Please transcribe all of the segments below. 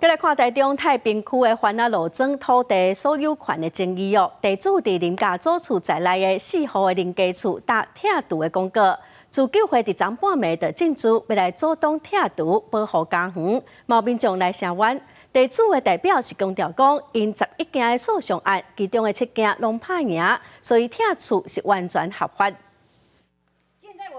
繼來看台中太平區的番仔路莊土地所有權的爭議哦，地主佇林家祖厝在內的四戶的林家厝打拆除的公告，自救會佇昨半暝就進駐，欲來阻擋拆除，保護家園，嘛有民眾來聲援。地主的代表是強調講，𪜶11件的訴訟案，其中的七件攏拍贏，所以拆厝是完全合法。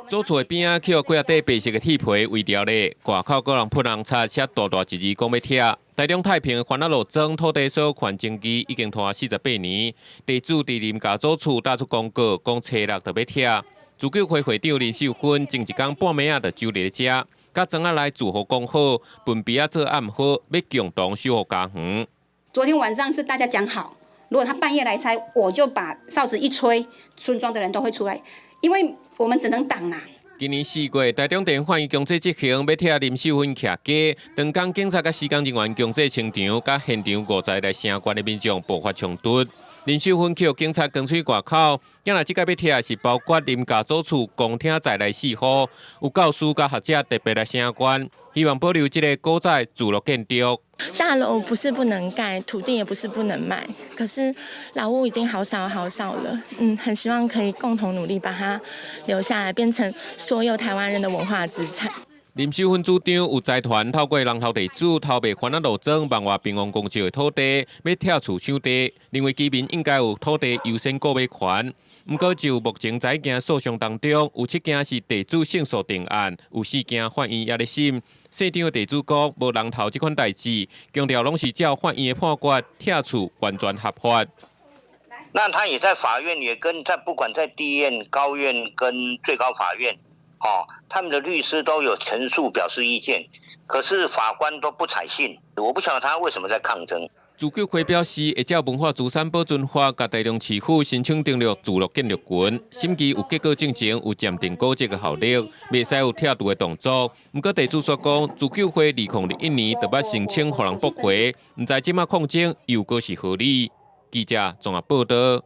祖厝的邊仔去予幾仔塊白色的鐵皮圍牢咧，外口閣人噴紅漆，寫大大一字講欲拆。台中太平番仔路莊土地所有權爭議已經拖48年，地主佇林家祖厝打出公告，講初六就欲拆。自救會會長林秀芬前一工半暝仔就守佇咧遮，佮莊仔內住戶講好，分別仔做暗號，欲共同守護家園。昨天晚上是大家講好，如果他半夜來拆，我就把哨子一吹，村莊的人都會出來，因為我們只能擋啦。今年4月，台中地法院強制執行，欲拆林秀芬徛家，當工警察佮施工人員強制清場，佮現場50來聲援的民眾爆發衝突。林秀芬去予警察關喙外口，今日這擺欲拆的是包括林家祖厝公廳在內四戶，有教師佮學者特別來聲援，希望保留這个古早聚落建築。大樓不是不能蓋，土地也不是不能賣，可是老屋已經好少好少了。很希望可以共同努力把它留下來，變成所有台灣人的文化資產。林秀芬主張有財團透過人頭地主偷賣番仔路莊萬外平方公尺的土地，欲拆厝搶地，認為居民應該有土地優先購買權。毋過就目前11件訴訟當中，有七件是地主勝訴定案，有四件法院猶咧審。細張的地主講無人頭這款代誌，強調攏是照法院的判決，拆厝完全合法。那他也在法院也跟在不管在地院、高院跟最高法院，哦，他們的律師都有陳述表示意見，可是法官都不採信，我不曉得他為什麼在抗爭。自救會表示，會照文化資產保存法，共台中市府申請登錄聚落建築群，審議有結果進前有暫定古蹟的效力，袂使有拆除的動作。毋過地主煞講，自救會2021年就捌申請予人駁回，毋知這擺抗爭猶閣是合理。記者綜合報道。